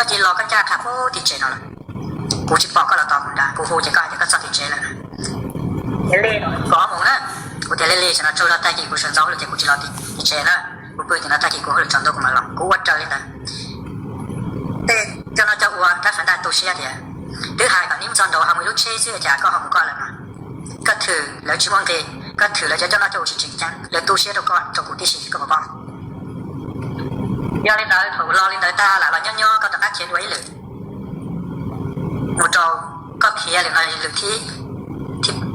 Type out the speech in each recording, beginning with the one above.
Koj cia li los koj ncaj qha pem tim tsev no lawm. Kuv tsis pom koj los tos kuv nrad, kuv hu ces koj hais tias koj txog tim tsev lawm. Tias li koj mus na. Kuv tias li li, tam no tsaug zog tag kis kuv sawv ntxov hauj lwm ces kuv tsis los tim tsev na. Kuv pw tim no tag kis kuv hauj lwm tsaus ntuj kuv mam los. Kuv ua raws li ntawd. Tej cov no cov ua rab fab ntaj tu siab tias twb hais kom neb mus txog nraud ho mus ib lub tsheb xwb cas koj ho mus koj lawm no. Koj thwm lawv tsis muaj nqis, koj thwm lawv cov coj noj coj ua tsis tseem ceeb, lawv tu siab rau koj rau kuv tib si koj puas paub? Yog li ntawd thaum los li ntawd tag lam los nyob nyob koj rov qab khiav dua ib lwm mus rau, koj khiav lwm no lwm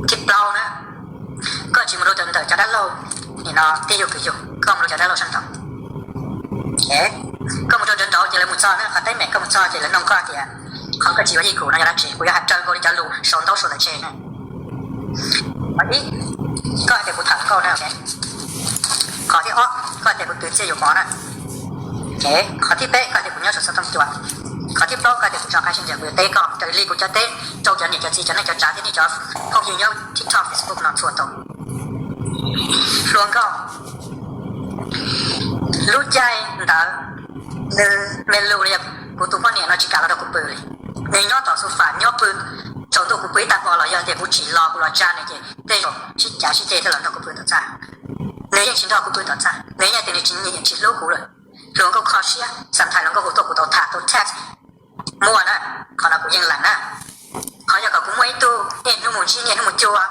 thib plaub na. Koj tsis mus rau ntawm cov dab laug, nim no tij yug kwv yug, koj mus rau cov dab laug sab nraud. Koj mus rau nraud nraud ces lawv mus txog na, qhov teeb meem koj mus txog ces lawv nug koj tias qhov koj tsis yuav ib kum no yog dab tsi, kuv yuav hais raws nkaus li cov lus sau ntaub sau ntawv tseg na. Qhov ib, koj hais tias kuv tham nkauj na. Qhov thib ob, koj hais tias kuv twv txiaj yuav pov na. Qhov thib peb, koj hais tias kuv nyob saum xov tooj cua. Qhov thib plaub, koj hais tias kuv tso qaib sib ncaws, kuv yuav teb koj raws li kuv cov teb rau cov niam cov txiv cov neej cov tsav thiab nej cov phooj ywg nyob TikTok, Facebook no txhua tus. Hluas nkauj, lub caij ntawd nws me lus li, kuv tus poj niam no tsis kam los nrog kuv pw li. Nws nyob tom sofa nyob pw, tsaus ntuj kuv pw ib tag hmo los yog tias kuv tsim los kuv los tsa nws ces tej zaum sib cav sib ceg thiaj los nrog kuv pw tom txaj. Nws yeej tsis nrog kuv pw tom txaj, nws yeej tias nws tsis nyiam tsis hlub kuv lawm. Hluas nkauj kho siab, sometimes hluas nkauj hu tuaj kuv tau tham tau text. Muaj na, qhov no kuv yeej lees na. Qhov yog kom kuv muaj ib tug niaj hnub mus ntsib niaj hnub mus cuag,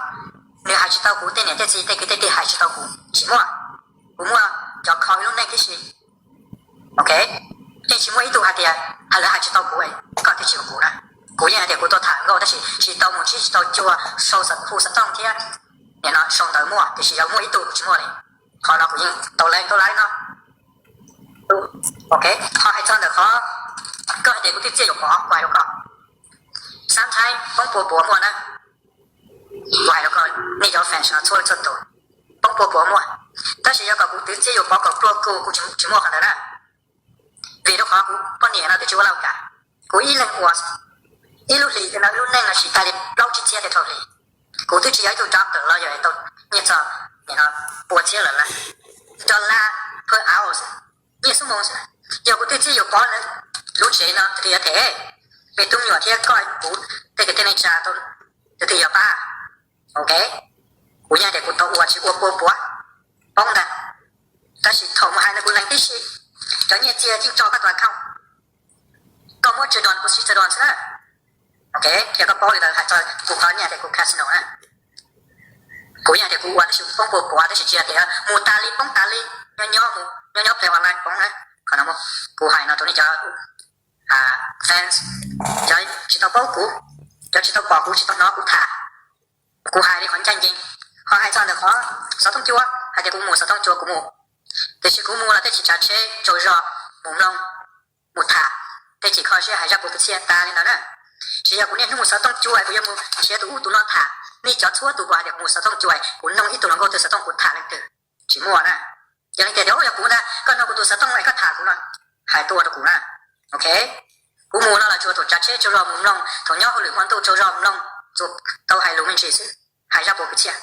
nws hais tsis tau kuv, tej niam tej txiv tej kwv tej tij hais tsis tau kuv, tsis muaj. Kuv muaj cov kho ib lub neej tib si. Ok, yeej tsis muaj ib tug hais tias hais lawv hais tsis tau kuv, koj thiaj tsis ua kuv na. Kuv yeej hais tias kuv tau tham nkauj tab sis tsis tau mus ntsib tsis tau cuag sau hu xov tooj thiab nim no sau ntawv muaj, tiam sis yog muaj ib tug kuv tsis muaj li. Qhov no kuv yeej tau lees tau laib no. Ok, ho hais txog ntawm qhov koj hais tias kuv twv txiaj yuav pov, kuv hais rau koj, sometimes poob pua puav muaj na. Kuv hais rau koj, nej cov fans no txhua leej txhua tus, poob pua puav muaj. Tab sis yog kom kuv twv txiaj yuav pov kom pluag kuv, kuv tsis muaj qhov ntawd na. Vim rau qhov kuv poj niam no twb tsis ua laj kam, kuv ib leeg ua ib lub hlis no, ib lub neej no siv tag li plaub tsib txhiab tej rau hli. Kuv twb tsis yog ib tug doctor los yog tau nyiaj txog pua txhiab lawm na, dollar per hour, nyiaj xub moo xwb. Yog kuv twv txiaj yuav pov na, lub tsev no tus twg yuav them? Me tub me nyuam thiab koj kuv tej kwv tij neej tsa tus twg yuav pab? Ok, kuv yeej tias kuv tau ua tsis ua pua puav, poob ntag. Tab sis thaum mus hais no kuv lees tib si, cov nyiaj txiag yeej tso koj tus account, koj muab tsawg doos kuv siv tsawg doos xwb na. Ok, yog koj paub li ntawd hais txog kuv qhov nyiaj tias kuv casino na. Kuv yeej tias kuv ua tab sis poob pua puav tab sis tsis yog tias mus tas li poob tas li, nyob nyob mus nyob nyob play online poob na. Qhov no kuv hais no rau nej cov fans, cov tsis tau paub kuv, cov tsis tau pom kuv tsis tau hnov kuv tham, kuv hais li qhov ncaj ncees. Ho hais txog ntawm qhov xov tooj cua, hais tias kuv mus xov tooj cua kuv mus, tiam sis kuv mus los tej tsis tsav tsheb tsaug zog mus mloog, mus tham, tej tsis kho siab hais zaj puav pw txhiaj tas li ntawd na. Tsis yog kuv niaj hnub mus xov tooj cua kuv yuav mus nrhiav tus ub tus no tham. Nej cov txhua tus puas hais tias kuv mus xov tooj cua kuv noog ib tug hluas nkauj twg xov tooj kuv tham leej twg? Tsis muaj na. Yog leej tias tias yog kuv ntag, koj noog kuv tus xov tooj es koj tham kuv no, hais tuaj rau kuv na. Ok, kuv mus no los tsuas thaum tsav tsheb tsaug zog mus mloog, thaum nyob hauj lwm hmo ntuj tsaug zog mus mloog, tsuas tau hais lus me ntsis xwb, hais zaj puav pw txhiaj.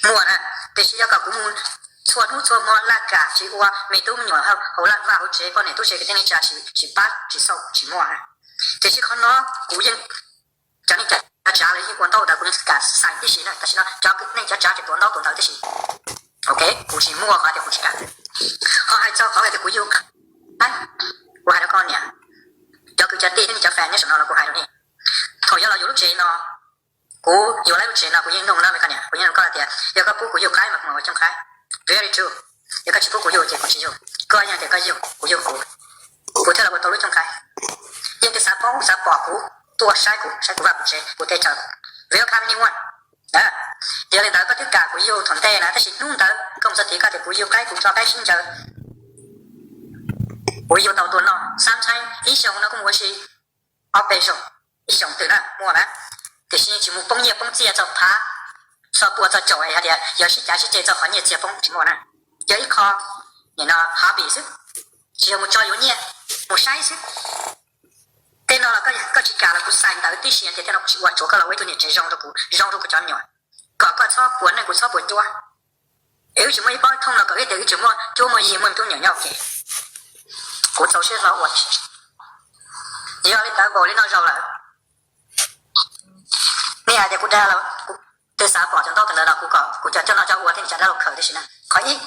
Muaj na, tiam sis yog kom kuv mus txhua hnub txhua hmo laj kam tsis ua, me tub me nyuam hauv laj vaj hauv tsev poj niam tub se kwv tij neej tsa tsis pab tsis xauj tsis muaj na. Tiam sis qhov no kuv yeej, cov neej cov tsav lawv yeej ua ntaub ntawv kuv yeej kam xais tib si na, tam sim no cov neej cov tsav tseem tuav ntaub tuav ntawv tib si. Ok, kuv tsis muaj qhov tias kuv tsis kam. Ho hais txog qhov tias kuv yug qaib, kuv hais rau koj niam, cov kwv cov tij thiab nej cov fans nyob saum no los kuv hais rau nej, thaum yog los yus lub tsev no, kuv yuav lub tsev no kuv yeej nug na me koj niam, kuv yeej nug koj tias yog koj pub kuv yug qaib mas kuv mam ua cooj qaib. Very true. Yog koj tsis pub kuv yug ces kuv tsis yug, koj yeej tias koj yug kuv yug kuv, kuv thiaj los ua tau lub cooj qaib. Yeej tias xav paub xav pom kuv tuaj saib kuv, saib kuv vaj kuv tsev kuv teb chaws, welcome anyone. Yog li ntawd koj twb kam kuv yug thaum ntej na, tab sis hnub ntawd koj mus txog tid koj tias kuv yug qaib kuv tso qaib sib ncaws, kuv yug tau tua noj, sometimes ib xyoos no kuj mus ua si ob peb xyoos, ib xyoos twg na muaj na. Tiam sis tsis mus poob nyiaj poob txiaj txog phav, txog pua txog caum hais tias yog sib cav sib ceg txog qhov nyiaj txiag poob tsis muaj na. Yog ib qho nim no hobby xwb, tsis yog mus tso yuav nyiaj, mus saib xwb. Tej no los koj tsis kam los kuv xais ntawv tib si tias tej no kuv tsis ua, tsuav koj los ua ib tug niam tsev zoo rau kuv, zoo rau kuv cov me nyuam, kom koj txhob puas neej kuv txhob puas cuab. Es wb tsis muaj ib pob thooj los kom wb tias wb tsis muaj cuab muaj yig muaj me tub me nyuam nyob ua ke. Kuv txaus siab hlo ua tsis Yog li ntawd npaum li no zaus lawm, nej hais tias kuv dag los, twb xav pom cov ntaub ntawv no, kuv kom kuv cov coj noj coj ua thiab tsa dab laug khaws tib si na. Qhov ib,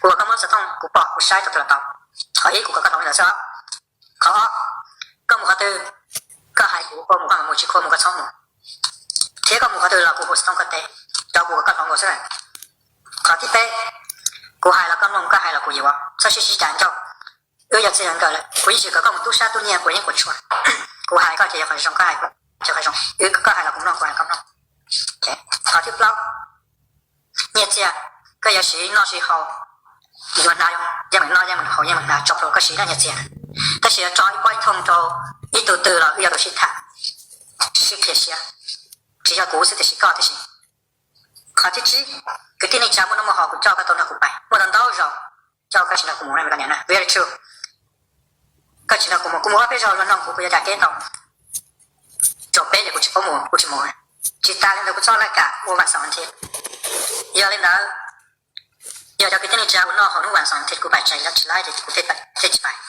kuv kom koj muab xov tooj kuv pom kuv saib tau tus los tau. Qhov ib, kuv kom koj hloov li ntawd xwb. Qhov ob, koj mus qhov twg, koj hais kuv, koj mus koj mam mus, tsis khuv mus koj txhob mus, thiab koj mus qhov twg los kuv hu xov tooj koj teb, cov kuv kom koj hloov nkaus xwb na. Qhov thib peb, kuv hais los koj mloog, koj hais los kuv yuav, txhob sib sib cav ncauj. Wb yog txij nkawm lawm, kuv yeej tsis kom koj mus tub sab tub nyiag quav yeeb quav tshuaj. Kuv hais koj ces yog qhov zoo, koj hais kuv ces qhov zoo, wb koj hais los kuv mloog, kuv hais koj mloog. Qhov thib plaub, nyiaj txiag, koj yuav siv noj siv haus, yuav hnav yeej meem noj yeej meem haus yeej meem hnav tso plhuav koj siv nyiaj txiag, tab sis yuav tso ib pob ib thooj rau ib tug twg los wb yuav tau sib tham, sib qhia siab, tsis yog kuv xwb tiam sis koj tib si. Qhov thib tsib, kwv tij neej tsa muaj noj muaj haus kuv coj koj tau nrog kuv pais, muaj tau ntau zaus coj koj tsis nrog kuv mus na, very true. Koj tsis nrog kuv mus, kuv mus ob peb zaug luag nug kuv, kuv yuav cas teb tau. Zaum peb ces kuv tsis paub mus, kuv tsis mus. Tsis tas li ntawd kuv txoj laj kam ua vas xoom thiab. Yog li ntawd, yog cov kwv tij neej tsa uas noj haus hnub vas xoom thiab kuv pais tsev lawv tsis laib ces kuv thiaj tsis pais.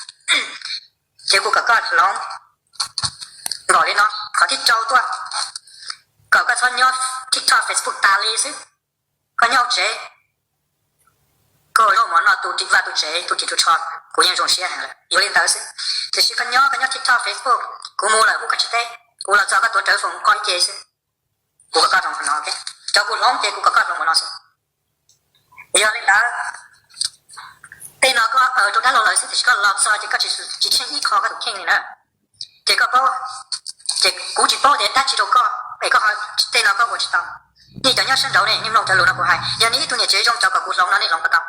Ces kuv kom koj hloov npaum li no. Qhov thib rau tuaj, kom koj txhob nyob TikTok, Facebook tas li xwb. Koj nyob hauv tsev, koj ua zaub mov noj tu ris vaj tu tsev tu ris tu tsho, kuv yeej zoo siab heev lawm. Yuav li ntawd xwb, tiam sis koj nyob, koj nyob TikTok, Facebook, kuv mus lawm kuv koj tsis teb, kuv los txog koj tuav rawv foom koj ib ce xwb. Kuv kom koj hloov qhov no, cov kuv hloov ces kuv kom koj hloov qhov no xwb. Yog li ntawd, tej no koj rau dab laug lawm xwb tiam sis koj los txog ces koj tsis tsheej ib qho koj tus kheej li na. Ces koj paub, ces kuv tsis paub tias dab tsi rau koj es koj, tej no koj ua tsis tau. Nej cov nyob sab nraud ne, nej mloog cov lus no kuv hais, yog nej ib tug niam tsev zoo cov kom kuv hloov no nej hloov puas tau?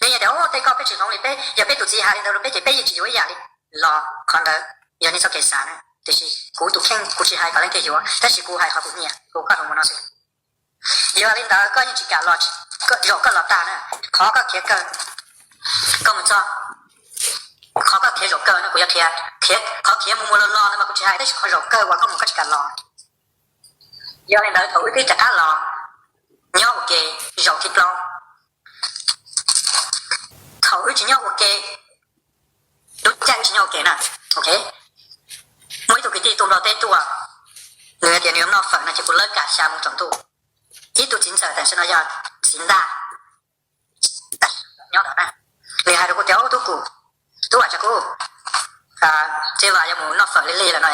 Nej yeej tias, o, tej koj peb tsis hloov li peb, yog peb tus txiv hais li ntawd rau peb ces peb yeej tsis yuav ib yam li. Los qhov ntawd yog nej txoj kev xav na, tiam sis kuv tus kheej kuv tsis hais kom leej twg yuav, tab sis kuv hais qhov kuv nyiam, kuv kom koj hloov qhov no xwb. Yog li ntawd koj yeej tsis kam los, zaum koj los tag na, qhov koj khiav kawg, koj mus txog, qhov koj khiav zaum kawg no kuv yuav qhia, qhov khiav mus mus los los no mas kuv tsis hais, tab sis qhov zaum kawg uas koj mus koj tsis kam los. Yog li ntawd thaum wb twb rov qab los nyob ua ke zaum thib plaub, thaum wb tsis nyob ua ke, lub caij wb tsis nyob ua ke na, ok, muaj ib tug kwv tij tuaj Nplog teb tuaj, nws hais tias nws yuav noj fawm no ces kuv lawv kam xya moo tsaus ntuj. Ib tug txiv ntxawm tam sim no yog txiv ntaj nyob ntawd na, nws hais rau kuv tias, ub tub kuv, tub Vam Tsab Kub, Txhiaj Vam yuav mus noj fawm li li lawm no,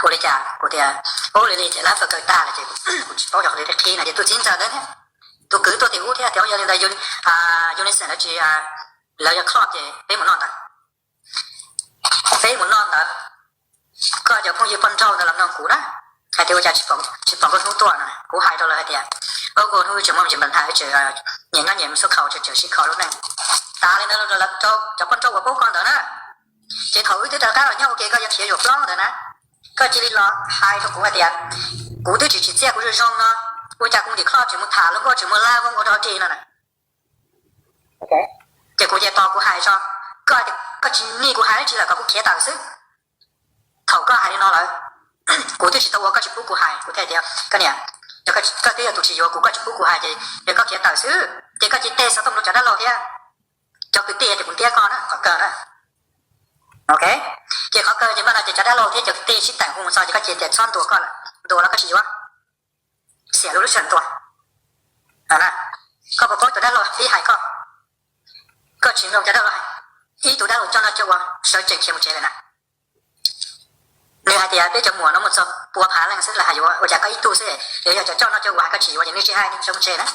ua li cas? Kuv tias, ub li li ces lawv fawm kawg tag lawm ces kuv tsis paub cov qhov twg qhib no ces tus txiv ntxawm ntawd thiab tus kwv tuaj tim ub thiab tias, yog li ntawd Unison lawv tsis, lawv yuav close ces peb mus noj ntawd. Peb mus noj ntawd, koj cov phooj ywg poj nrauj ntawd los nug kuv na, hais tias ua cas tsis pom nkauj hnub tuaj no. Kuv hais rau lawv hais tias, o, nkauj hnub tseem muaj tsis npam hais, tseem nyias nyob nyias mus xub khaus, tseem sib kho lub neej. Tas li ntawd rau cov poj nrauj uas paub koj ntawd na. Ces thaum wb twb rov qab los nyob ua ke koj yuav khiav zaum plaub ntawd na, koj cia li los hais rau kuv hais tias, kuv twb tsis tsim txiaj kuv zoo zoo no, ua cas kuv ntim kho tseem mus tham lub nkauj tseem mus lab voob ua dog dig no na. Ces kuv ces tos kuv hais tso, koj, koj tsis nij kuv hais dab tsi lawm kom kuv khiav tawm xwb. Thaum koj hais li no lawm, kuv twb tsis tau ua koj tsis pub kuv hais, kuv thiaj tias, koj niam, yog koj twb yog tus tsis yuav kuv koj tsis pub kuv hais ces yog koj khiav tawm xwb ces koj cia teb xov tooj rau cov dab laug thiab cov kwv tij tias kuv ntiab koj na, qhov kawg na. Ok, ces qhov kawg ces npaj no ces cov dab laug thiab cov kwv tij sib teem hu mus txog ces koj cia tias txhob ntuas koj lawm, ntuas los koj tsis yuav, xiam lub lub sij hawm ntuas. Koj puas paub tus dab laug ib hais koj, koj tsis mloog cov dab laug hais, ib tug dab laug coj noj coj ua sawv tsees khiav mus tsev lawm na. Nws hais tias peb cov muam no mus txog pua phav leej xwb los hais yuav, ua cas koj ib tug xwb, yog cov coj noj coj ua hais koj tsis yuav ces nws tsis hais, nws sawv mus tsev na.